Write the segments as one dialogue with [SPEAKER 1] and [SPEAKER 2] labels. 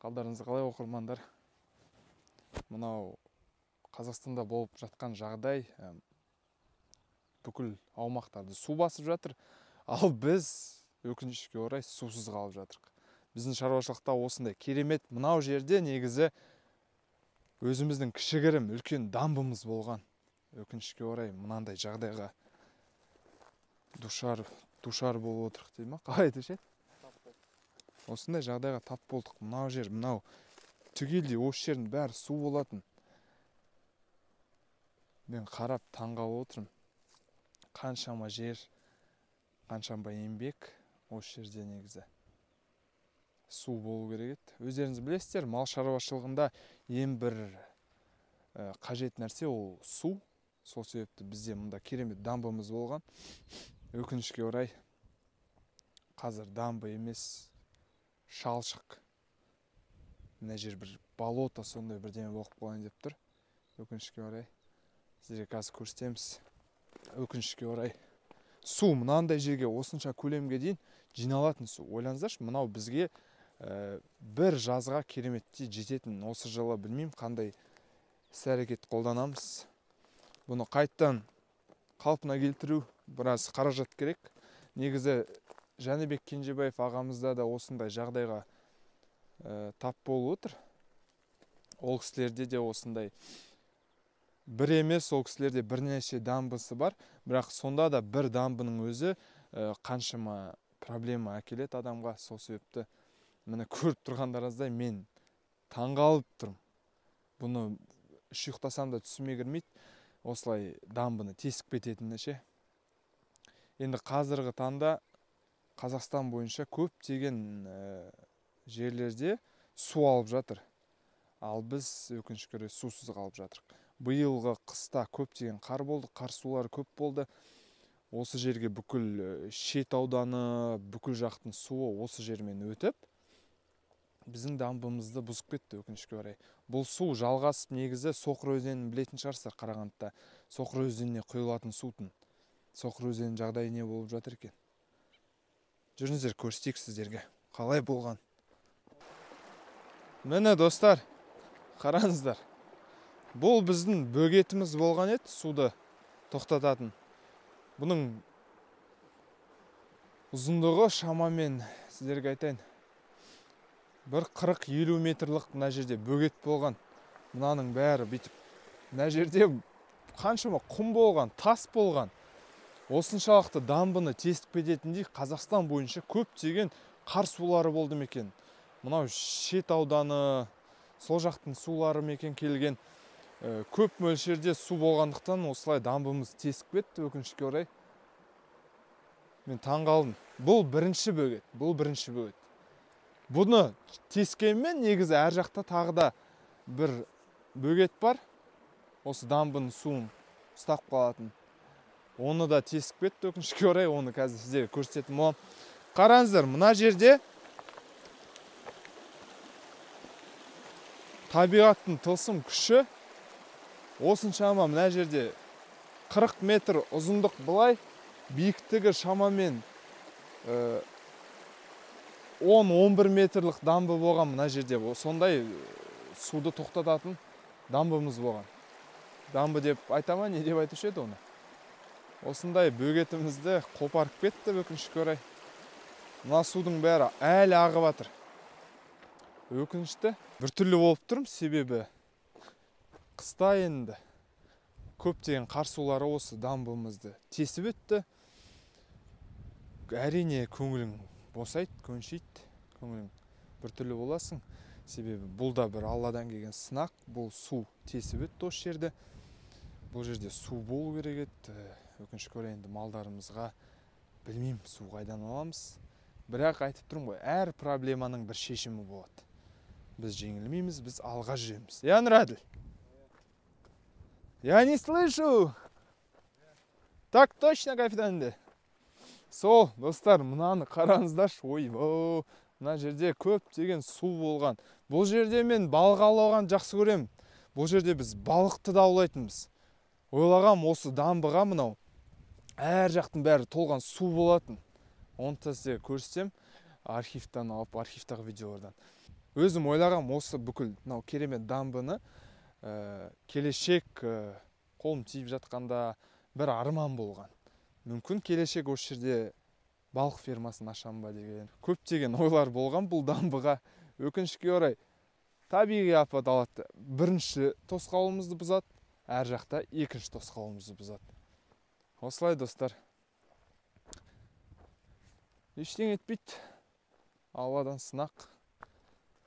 [SPEAKER 1] Қалдарыңыз қалай, оқырмандар? Мынау Қазақстанда болып жатқан жағдай, бүкіл аумақтарды су басып жатыр. Ал біз өкінішке орай сусыз қалып жатырық. Біздің шаруашылықта осындай керемет мынау жерде негізі өзіміздің кішігірім үлкен дамбымыз болған. Өкінішке орай мынандай жағдайға душар болып отырық дейді ма? Қалай айтушы еді? Осындай жағдайға тап болдық. Мынау жер, мынау түгелдей осы жердің бәрі су болатын. Мен қарап таңғалып отырмын. Қаншама жер, қаншама еңбек осы жерде негізі су болу керек еді. Өздеріңіз білесіздер, мал шаруашылығында ең бір қажет нәрсе ол су. Сол себепті бізде мұнда керемет дамбымыз болған. Өкінішке орай қазір дамба емес, шалшық. Мына жер бір болото, сондай бірдеме болып қалайын деп тұр. Өкінішке орай сіздерге қазір көрсетеміз. Өкінішке орай су мынандай жерге осынша көлемге дейін жиналатын су. Ойлаңыздаршы, мынау бізге бір жазға кереметтей жететін. Осы жылы білмеймін қандай іс-әрекет қолданамыз. Бұны қайттан қалпына келтіру біраз қаражат керек. Негізі Жәнібек Кенжебаев ағамызда да осындай жағдайға тап болып отыр. Ол кісілерде де осындай бір емес, ол кісілерде бірнеше дамбысы бар. Бірақ сонда да бір дамбының өзі қаншама проблема әкеледі адамға. Сол себепті міне көріп тұрғандарыңыздай мен таңғалып тұрмын. Бұны үш ұйықтасам да түсіме кірмейді. Осылай дамбыны тесіп кететіні ше. Енді қазіргі таңда Қазақстан бойынша көптеген жерлерде су алып жатыр. Ал біз өкінішке орай сусыз қалып жатырық. Биылғы қыста көптеген қар болды, қар сулары көп болды. Осы жерге бүкіл Шет ауданы, бүкіл жақтың суы осы жермен өтіп, біздің дамбымызды бұзып кетті өкінішке орай. Бұл су жалғасып негізі Соқыр өзенін білетін шығарсыздар, Қарағандыда Соқыр өзеніне құйылатын судың. Соқыр өзенінің жағдайы не болып жатыр екен? Жүріңіздер, көрсетейік сіздерге қалай болған. Міне достар, қараңыздар. Бұл біздің бөгетіміз болған еді, суды тоқтататын. Бұның ұзындығы шамамен сіздерге айтайын, бір 40-50 метрлік мына жерде бөгет болған. Мынаның бәрі бүйтіп мына жерде қаншама құм болған, тас болған. Осыншалықты дамбыны тесіп кететіндей Қазақстан бойынша көптеген қар сулары болды ма екен? Мынау Шет ауданы, сол жақтың сулары ма екен келген. Көп мөлшерде су болғандықтан осылай дамбымыз тесіп кетті өкінішке орай. Мен таңғалдым. Бұл бірінші бөгет, бұл бірінші бөгет. Бұны тескенмен негізі әр жақта тағы да бір бөгет бар. Осы дамбының суын ұстап қалатын. Оны да тесіп кетті өкінішке орай. Оны қазір сіздерге көрсететін боламын. Қараңыздар, мына жерде табиғаттың тылсым күші осыншама. Мына жерде 40 метр ұзындық былай, биіктігі шамамен 10-11 метрлік дамбы болған мына жерде. Сондай суды тоқтататын дамбымыз болған. Дамбы деп айта ма, не деп айтушы еді оны? Осындай бөгетімізді қопарып кетті өкінішке орай. Мына судың бәрі әлі ағып жатыр. Өкінішті. Біртүрлі болып тұрмын, себебі қыста енді көптеген қар сулары осы дамбымызды тесіп өтті. Әрине көңілің босайды, көншиді, көңілің біртүрлі боласың. Себебі бұл да бір Алладан келген сынақ. Бұл су тесіп өтті осы жерді. Бұл жерде су болу керек еді. Өкінішке орай енді малдарымызға білмеймін су қайдан аламыз. Бірақ айтып тұрмын ғой, әр проблеманың бір шешімі болады. Біз жеңілмейміз, біз алға жүреміз. Я, Нұрәділ? Я не слышу. Так точно, капитан. Сол, достар, мынаны қараңыздаршы. Ойбой, мына жерде көптеген су болған. Бұл жерде мен балық аулаған жақсы көремін. Бұл жерде біз балықты да аулайтынбыз. Ойлағам осы дамбыға мынау әр жақтың бәрі толған су болатын. Оны да сізге көрсетсем, архивтан алып, архивтағы видеолардан. Өзім ойлағам, осы бүкіл мынау керемет дамбыны келешек қолым тиіп жатқанда бір арман болған. Мүмкін келешек осы жерде балық фермасын ашам ба деген көптеген ойлар болған бұл дамбыға. Өкінішке орай табиғи апат алады. Бірінші тосқауылымызды бұзады, әр жақта екінші тосқауылымызды бұзады. Осылай, достар. Ештеңе етпейді. Алладан сынақ.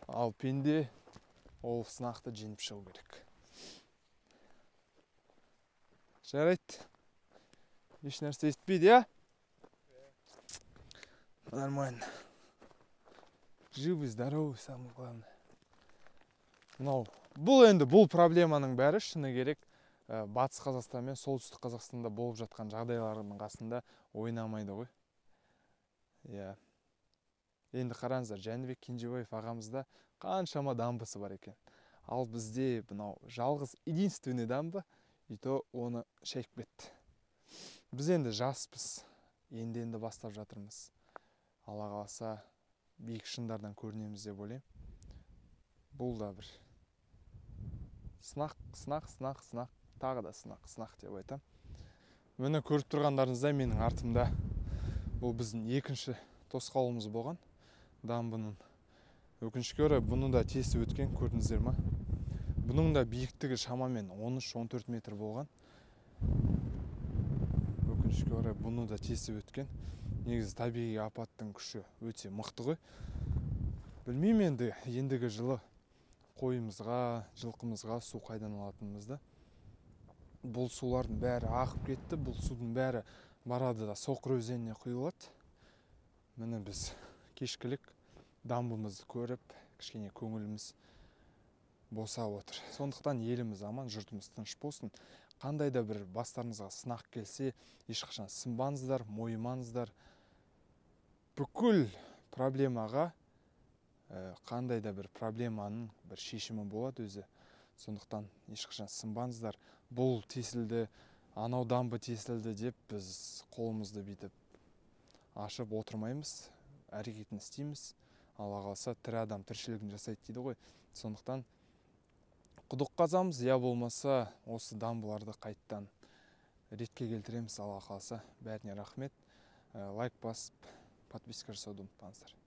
[SPEAKER 1] Ал пенде ол сынақты жеңіп шығу керек. Жарайды. Еш нәрсе етпейді, иә? Нормально. Живы, здоровы, самое главное. Мынау, бұл енді бұл проблеманың бәрі шыны керек, Батыс Қазақстан мен Солтүстік Қазақстанда болып жатқан жағдайлардың қасында ойнамайды ғой. Иә. Енді қараңыздар, Жәнібек Кенжебаев ағамызда қаншама дамбысы бар екен. Ал бізде мынау жалғыз единственный дамба, и то оны шайып кетті. Біз енді жаспыз, енді-енді бастап жатырмыз. Алла қаласа биік шыңдардан көрінеміз деп ойлаймын. Бұл да бір сынақ, сынақ, сынақ, сынақ, тағы да сынақ, сынақ деп айтам. Міне көріп тұрғандарыңыздай менің артымда бұл біздің екінші тосқауылымыз болған дамбының. Өкінішке орай бұны да тесіп өткен, көрдіңіздер ма? Бұның да биіктігі шамамен 13-14 метр болған. Өкінішке орай бұны да тесіп өткен. Негізі табиғи апаттың күші өте мықты ғой. Білмеймін енді, ендігі жылы қойымызға, жылқымызға су қайдан алатынымызды. Бұл сулардың бәрі ағып кетті, бұл судың бәрі барады да Соқыр өзеніне құйылады. Міне біз кешкілік дамбымызды көріп, кішкене көңіліміз босап отыр. Сондықтан еліміз аман, жұртымыз тыныш болсын. Қандай да бір бастарыңызға сынақ келсе, ешқашан сынбаңыздар, мойымаңыздар. Бүкіл проблемаға, қандай да бір проблеманың бір шешімі болады өзі. Сондықтан ешқашан сынбаңыздар. Бұл тесілді, анау дамбы тесілді деп біз қолымызды бүйтіп ашып отырмаймыз, әрекетін істейміз. Алла қаласа тірі адам тіршілігін жасайды дейді ғой. Сондықтан құдық қазамыз, я болмаса осы дамбыларды қайттан ретке келтіреміз, Алла қаласа. Бәріне рахмет. Лайк басып, подписка жасауды ұмытпаңыздар.